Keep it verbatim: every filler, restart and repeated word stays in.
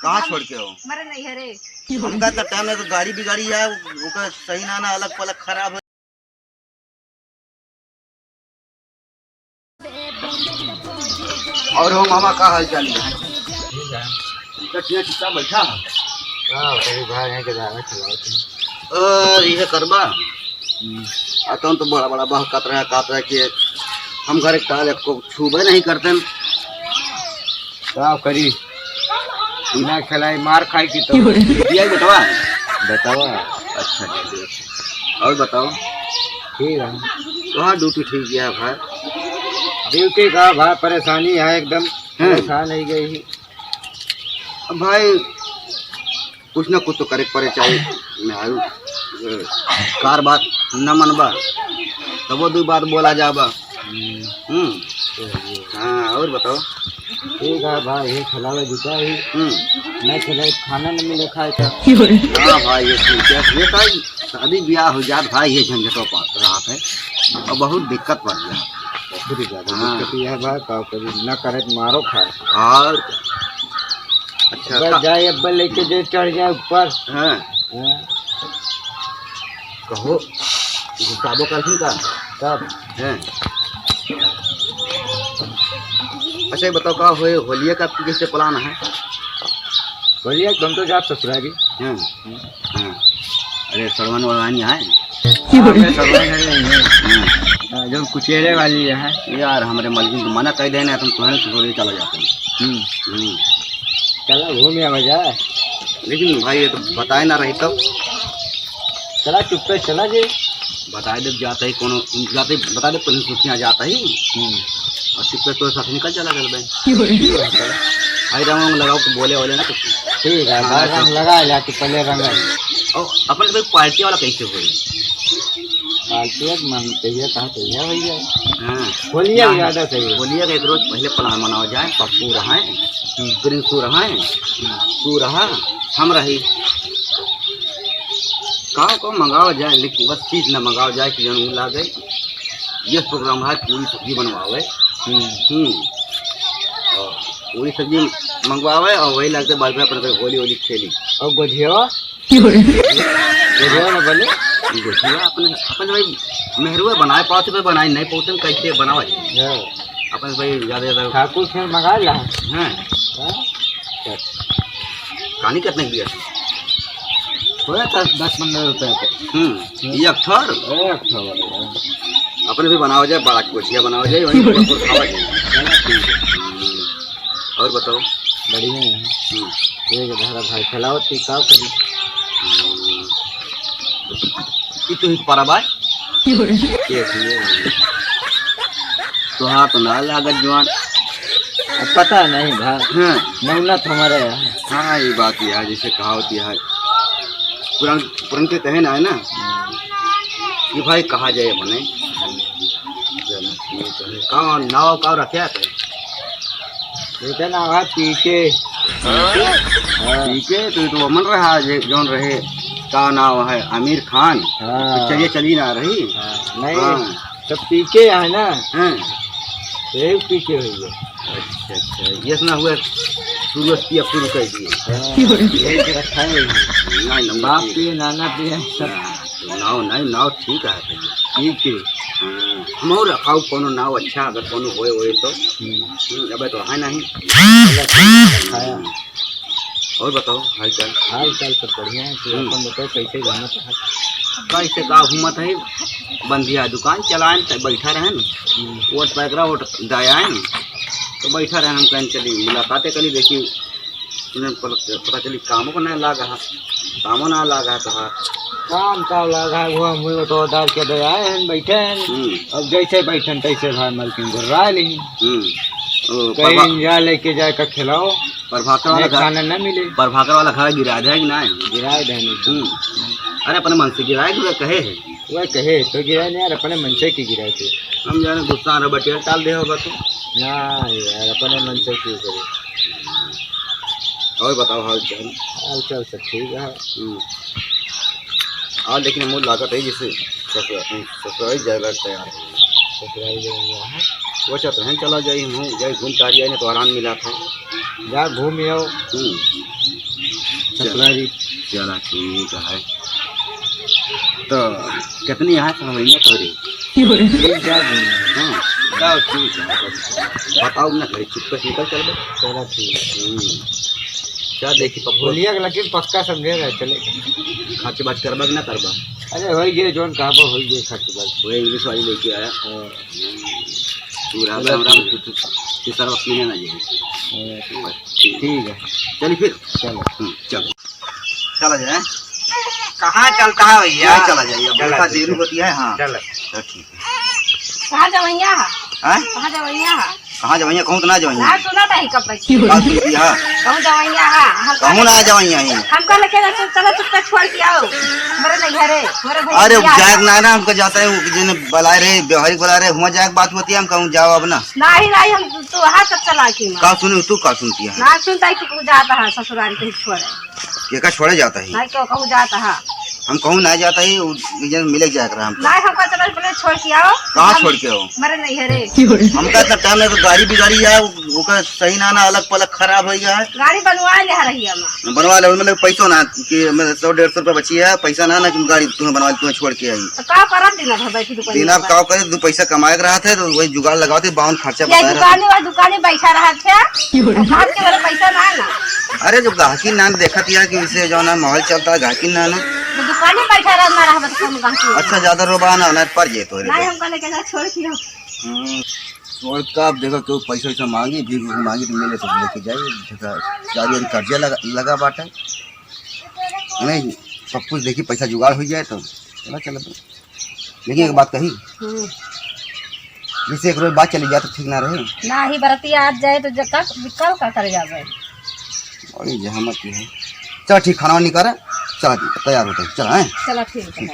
कहाँ छोड़ के हो? मरे नहीं है रे। हमका तो टाइम है, तो गाड़ी बिगाड़ी है, ओकर सही ना, ना अलग पलग खराब है। और हो मामा, का हाल चाल है? ठीक है। चुपचाप बैठा है। का करी भाई, यहीं के जावे खिलाओ तुम। अ, इहे करबा? हम्म। आ तुम तो बड़ा बड़ा बहकत रहे, कहत रहे कि हम घर काल एको छूबे नहीं करते। का करी? ना खिलाई, मार खाई की तो। ये बेटवा? बेटवा। अच्छा, अच्छा, अच्छा। और बताओ? ठीक है। तो हाँ, ड्यूटी ठीक गया है भाई। ड्यूटी का भाई परेशानी है एकदम, हम्म। परेशान ही गई। अब भाई, कुछ ना कुछ तो करे के पड़े, चाहे मेहरारू, अ, कार बात न मनबा, तबो दू बात बोला जाबा। हम्म। हम्म। हाँ, और बताओ? ठीक है भाई, ये खिलावे जूता ही। हम्म। नहीं खिलावे, खाना न मिले खाए का। हाँ भाई, ये ठीक है। ये भाई, शादी ब्याह हो जात भाई, ये झंझटो पा रहा है और बहुत दिक्कत पड़ गया। बहुत ही ज्यादा हाँ। दिक्कत ये है भाई, का करी, न करे तो मारो खाए। और अच्छा, बस का- जाए, अब्बा लेके जे चढ़ जाए ऊपर। हाँ। हाँ। कहो, गुस्साबो करथिन का? तब। हैं? अच्छा, ये बताओ, का होए, होलिया का आपकी कैसे प्लान है? होलिया का हम तो जात ससुरारी। हैं? हाँ। अरे, सरवन वरवानी है? हाँ, मैं सरवन है, नहीं है। हाँ। हाँ, जो कुचेरे वाली है। यार, हमारे मलकिन तो मना कर देना, तुम तोहरे से थोड़ी चला जाते हैं। हम्म। हम्म। चला घूम आवा जाए। लेकिन भाई, ये तो बताए ना रही तब। चला चुप्पे चला जे। बताए दे जाते ही कोनो, जाते ही बता दे, पुलिस उठिया जाता ही। हम्म। और चुप्पे तो साथ निकल चला गल बे। आई राम लगाओ तो बोले वाले ना कुछ। ठीक है, हाँ, भाई तो रंग लगा लिया तू पहले रंग। और अपन तो पार्टी वाला कैसे होई? पार्टी वाला मन चाहिए, कहाँ चाहिए भैया? हाँ। होलिया हाँ। ज्यादा चाहिए। होलिया का एक रोज पहले प्लान बनावा जाए, पप्पू रहे, हम्म। प्रिंसू रहे, हम्म। तू रहा, हम रही। का को मंगावा जाए, लेकिन बस चीज ना मंगावा जाए कि जौन उ लागे। ये प्रोग्राम है, पूरी सब्जी बनवावे। हम्म। हम्म। और पूरी सब्जी मंगवावे और वही लगते बाद में अपन होली होली खेली। और गोझियावा? गोझियावा ना बने? गोझिया अपने, अपन भाई मेहरुआ बनाए पाते पे बनाए नहीं पाते, कैसे बनावा जाए? हाँ। अपन भाई ज्यादा ज्यादा ठाकुर से मंगा ला। हाँ। हाँ? कहानी कितने की दिया? थोड़ा था दस पन्द्रह रुपए का। हम्म, ये अक्सर? ए, अक्सर वाला, हाँ। अपने भी बनावा जाए, बड़ा कोठिया बनावा जाए, वहीं पर खावा जाए। चलो, ठीक है। हम्म। और बताओ? बढ़िया है। हम्म। ये जो धारा भाई फैलावत थी, का करी? हम्म। ई तो ही परब आय? के थी? तोहार तो ना लागत जवान। अब पता नहीं भा। हाँ। मेहनत हमारे यहाँ। हाँ, ये बात यह है, जैसे कहावत यह है। पुरान, पुरन के कहे ना है ना, हम्म। कि भाई कहा जाए बने। का नाव का रखे थे? एकर नाव है पीके। पीके? हाँ। पीके तो, तो अमन रहा जे, जौन रहे, का नाव है, आमिर खान। हाँ। पिक्चरिया चली ना रही। हाँ, नहीं, हाँ। तो पीके है ना। हाँ। यही पीके हुई है। अच्छा, अच्छा, ये ना हुआ, शुरू से पिया शुरू कर दिए। हाँ, यही तो रखा है। नहीं, नहीं, बाप पिए, नाना पिए, सब। हाँ, नाव नहीं, नाव ठीक है भैया। पीके। हाँ, हम और रखाओ कोनो नाव अच्छा, अगर कोनो होए, होए तो। हम्म। हम्म, अबे तो है नहीं। चलो, ठीक है, रखाया। और बताओ, हाल चाल? हाल चाल सब बढ़िया है। तू हम्म। अपन बताओ, कैसे घूमत है? कैसे का घूमत है? बंधिया दुकान चलाएन, त बैठा रहेन। हम्म। वोट पैकरा, वोट दयाएन, तो बैठा रहेन। हम कहन चली मुलाकातें करी, देखी, सुने पल-, पता चली कामों को ना लागा है, कामों ना लागा है तोहार। काम का लागा है, वो हम वोट डाल के दयाए हैं, बैठे हैं। हम्म। अब जैसे बैठन तैसे भाई मलकिन गुर्रा ली। हम्म। ओ, कहीं प्रभा- जा लेके जाए का खिलाओ। प्रभाकर वाला नहीं, घर, खाना ना मिले। प्रभाकर वाला घर गिरा दे कि नहीं? गिराए दे नहीं। हम्म। अरे, अपने मन से गिराए, गिरा कहे है। वह कहे तो गिराए नहीं यार, अपने मन से की गिराए थे। हम जाने गुस्सा आ रहा, बटिया टाल दे होगा तो। ना यार, अपने मन से क्यों करे? और बताओ हाल चाल? हाल चाल सब ठीक है। हम्म। हाँ, लेकिन हम लागत है जैसे ससुर-, ससुराल जाए ला तैयार है। ससुराल जाए ला है? वो चाहते हैं चला जाए, हम जाए घूम के आ जाए, नहीं तो आराम मिला था। जा घूम आओ। हम्म। चल। ससुरारी। चला ठीक है। तो कितनी यहाँ समझ में तो रे? ठीक जा घूम। हाँ। जाओ ठीक है। बताओ ना घरे चुपके से निकल चल बे। चला ठीक। हम्म। क्या देखी पप्पू? बोलिए लेकिन पक्का समझे रहे चले। खर्च बात करबा कि ना करबा? अरे होई गए जोन कहा पर होई गए खर्च बात। वही इंग्लिश वाली लेके आया। हाँ। तू रहा चलो, हमरा ठीक। तू, तू, तू सारा वक्त में ना जाए। हाँ, ठीक। ठीक है। चलिए फिर। चलो। हम्म, चलो। चला जाए। कहाँ चलता है भैया? नहीं, चला जाइए। अब चला देखा जाइए। देरी होती है, हाँ। चलो। तो ठीक है। कहाँ जवैया है? हैं? कहाँ जवैया है? कहाँ जवैया? कहूँ तो ना जवैया। ना सुना था ही कब बची। का सुनती है? कहूँ जवैया है। हम कहूँ ना जवैया ही। हम कहले के चलो चुपचाप छोड़ के आओ। हमारे नहीं घरे, हमारे भैया अरे, के यहाँ। जाए ना, ना, हमको जाता है, वो जिन्हें बुलाए रहे, व्यवहारिक बुलाए रहे, हुआ जाए, बात होती है, हम कहूँ जाओ अब ना। नाही, नाही, हम तो वहाँ तक चला के माँ। का सुनी तू, का सुनती है? ना सुनता है कि कहूँ जाता है ससुराल कहीं छोड़े। के का छोड़े जाता है? नाही, क्यों कहूँ जाता है? हम कहूँ ना जाता है, वो जन मिले जाए कर हमको। नाही, हमको चलो पहले छोड़ के आओ। कहाँ हम छोड़ के आओ? मरे नहीं है रे। हमका इतना टाइम नहीं तो गाड़ी बिगाड़ी है, वो, ओकर सही ना, ना अलग पलग खराब हो गया है। गाड़ी बनवा ले रही है माँ। बनवा ले, मतलब पैसो ना कि मतलब सौ डेढ़ सौ रुपया बची है, पैसा ना, ना कि गाड़ी तुम्हें बनवा ले, तुम्हें छोड़ के आई। तो का करत दिन भर बैठी दुकान दिन पर? आप का करे, दो पैसा कमाए के रहत है, तो वही जुगाड़ लगावत है, बावन खर्चा ये बताए रहत है। दुकानी, वही दुकानी बैठा रहत है। और बाप के वाला पैसा ना है ना। अरे, जो गाहकी ना देखत यार कि उसे जो ना माहौल चलता है, गाहकी ना ना। तो दुकानी बैठा रहत ना रहत, कौन गाहकी? अच्छा, ज्यादा रोबा ना, ना पड़ जाए तो रे। नहीं, हम कहले के जा छोड़ के हम। हम्म, और का, अब देखो, केहू पैसा वैसा मांगी, भीख उख मांगी तो मिले तो लेके जाए, देखा, चारी ओर कर्जा लगा, लगा बाटे। नहीं, सब कुछ देखी, पैसा जुगाड़ हो जाए तो चला, चला तो। लेकिन एक बात कही, हम्म। जैसे एक रोज बाद चली जाए तो ठीक ना रहे। नाही, बरतिया आज जाए तो ज-, का, कल का करे जाबे? बड़ी जहमत की है। चला ठीक, खाना वाना निकाल, चला तैयार होते हैं, चला, हैं? चला ठीक है।